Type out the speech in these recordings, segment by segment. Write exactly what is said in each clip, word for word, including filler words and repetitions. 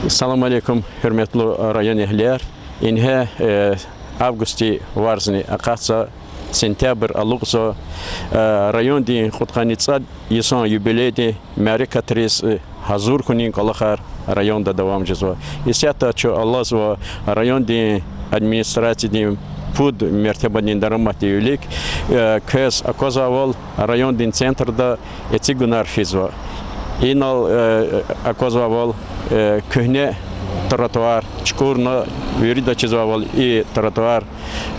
Салам алейкум, гьуьрметлу район эгьлияр. Ингье, э, августдин варзни акъатзава, сентябрь алукьзава, э, райондин кьудкъанни цӀуд йисан юбилейдин мярекатриз, э, гьазур хьунин кӀвалахар районда давам жезва. Исятда чун алазва райондин администрациядин пуд мертебадин дараматдин вилик, э, квез аквазвайвал райондин центрда эцигунар физва. Инал, э, аквазвайвал, э, куьгьне тротуар чукурна, вирида чизвайвал и тротуар,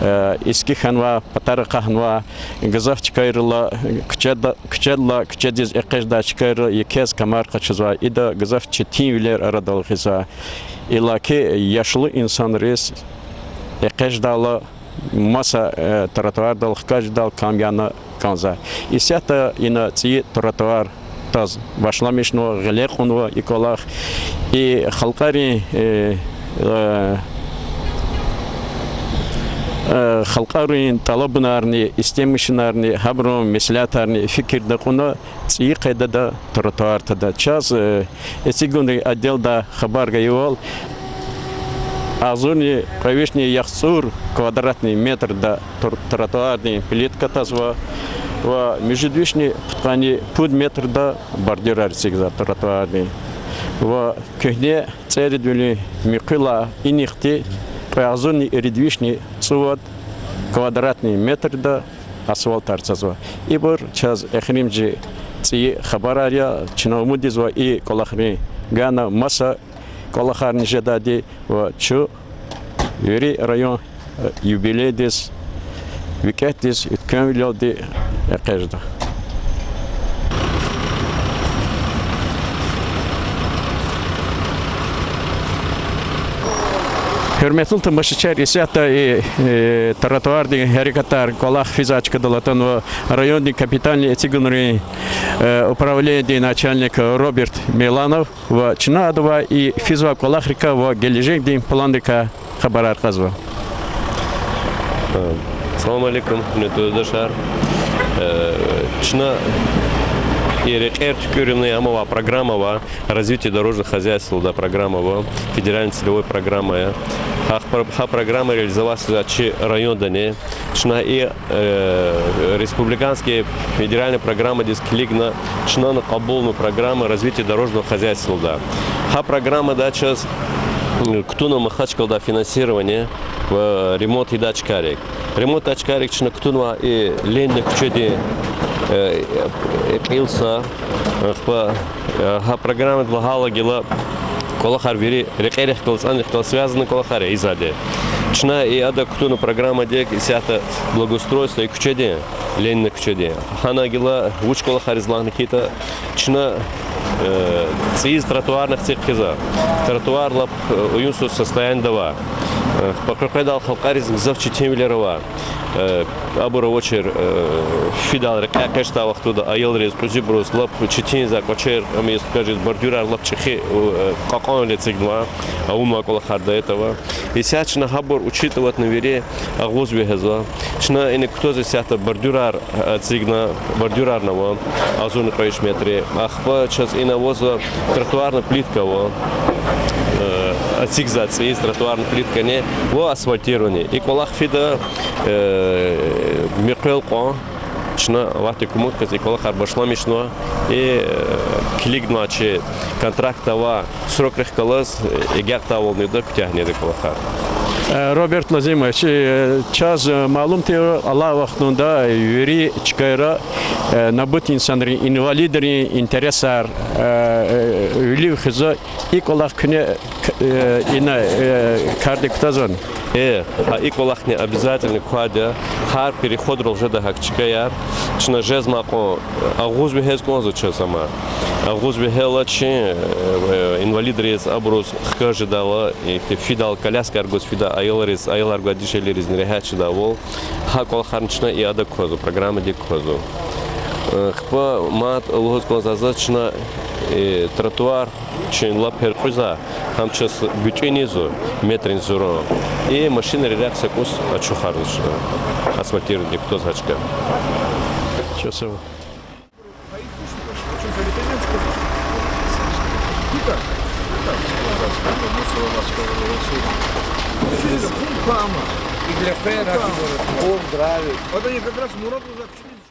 э, иски хьанва, патара акъахнава, гзаф чкайрилай куьчеда, куьчедилай куьчедиз экъечӀдай чкайра екез камар къачузва. Ида гзаф четинвилер арадал гъизва. Иллаки яшлу инсанриз экъечӀдайла маса, э, тротуардал хкаж жедайла кам яна кӀанзава. Исятда ина цӀийи тротуардиз башламишнава, гъиле кьунва и кӀвалах. И халкьарин, э, э, э, халкьарин тӀалабунарни, истемишунарни, гьабурун меслятарни фикирда кьуна, цӀийи къайдада тротуар тада. Чаз, э, эцигунрин отделда хабар гайивал, агъзурни кьве вишни яхцӀур квадратный метрда тр-, тротуардин плитка тазва ва муьжуьд вишни пудкъанни пуд метрда бордюрар эцигзава тротуардин. Ва куьгьне цӀеридвилин муькъвелай инихъди кьве агъзурни ирид вишни цӀувад квадратный метрда асфальтар цазва. Ибур чаз эхиримжи цӀийи хабарар я, чна умуд ийизва и кӀвалахрин гана маса кӀвалахарни жедайди ва чун вири район, э, юбилейдиз, викӀегьдиз уьтквемвилелди экъечӀда. Гьуьрметлу тамашачияр, исятда и, э, тротуардин гьерекатар кӀвалах физвай чкадал атанва райондин капитальный эцигунрин, э, управленидин начальник Роберт Меланов ва чна адавай и физвай кӀвалахрикай ва гележегдин планрикай хабарар кьазва. Салам алейкум, гьуьрметлу юлдашар. Э, чна и рекьер туькӀуьрунин амавай программа ава, развитие дорожных хозяйств лугьудай программа ава, федеральный целевой программа я. Гьа, гьа программа реализоваться жезва чи райондани. Чна и, э, республиканский федеральный программадиз килигна, чна кьабулна программа развития дорожного хозяйства лугьуда. Гьа программада чаз, м, кутуна Махачкъаладай финансирование ва ремонт ийидай чкайрик. Ремонт ийидай чкайрик чна кутунва и Ленина куьчедин, э, э, кьил са, ахпа, э, гьа программада лагьайла гила кӀвалахар вири рекьерихъ галаз, цӀанрихъ галаз связанный кӀвалахар я, ийизвайди. Чна и ада кутуна программадик исятда благоустройство и куьчедин, Ленина куьчедин. Гьана гила вуч кӀвалахар ийиз лагьана хьайитӀа, чна, э, цӀийиз тротуарни хци хъийизва. Тротуар лап, э, уюнсуз состояниеда ава. Э, къекъведайла халкьариз гзаф четинвилер ава. Э, абур авачир, э, фидайла рекьяй экъечӀдай вахтунда аялриз, кьуьзуьбуруз лап четинзавай кӀвачер, ам ийиз хкажиз, бордюрар лап чӀехи, э, кьакьанвиле эцигнава, авунвай кӀвалахар до этого. Исятда чна гьабур учитыватьна вири агъуз вегьезва. Чна ина кутаз исятда бордюрар, э, эцигна, бордюрарни ава, агъзурни кьве виш метр. Ахпа чаз ина авазва тротуарный плитка ава, э, эцигзава цӀийиз тротуарный плиткани ва асфальтирование. И кӀвалах фида, э, муькъвел кьван. Чна Аллагьдин кумукдиз и кӀвалахар башламишнава. И, э, килигнавай чи контракт авай срокрихъ галаз, э, агакьдайвал неда, куьтягь неда кӀвалахар. Э, Роберт Лазимович, э, чаз, э, малум тир, алай вахтунда вири чкайра, э, набут инсанрин, инвалидрин интересар, э, э, вилив хуьзва, и кӀвалах куьне, к-, э, ина, э, кардик кутазвани? Э, гьа и кӀвалахни обязательно квайди я, гьар переходрал жеда гьакӀ чкаяр, чна жезмай кьван агъуз вегьез кӀанзава чаз ама. Агъуз вегьейла чи, э, инвалидриз, абуруз хкаж жедайла, ихьтин фидайла, коляскаяр гваз фидай аялриз, аялар гвай дишегьлийризни регьят жедайвал, гьа кӀвалахарни чна и ада квазва, программадик квазва. Э, ахпа мад лугьуз кӀанзава заз, чна, э, тротуар чи лап гьяркьуьзва, гьам чаз гуьтӀуьниз ава, метрин зурун. И машинрин рехъ са кӀус ачухарзава чна, асфальтированидик кутаз гьа чка. Часа. Чиз хъун кама. Игла хвер, Бог здравит. Вот они как раз Мурад лугьузва, кичиниз.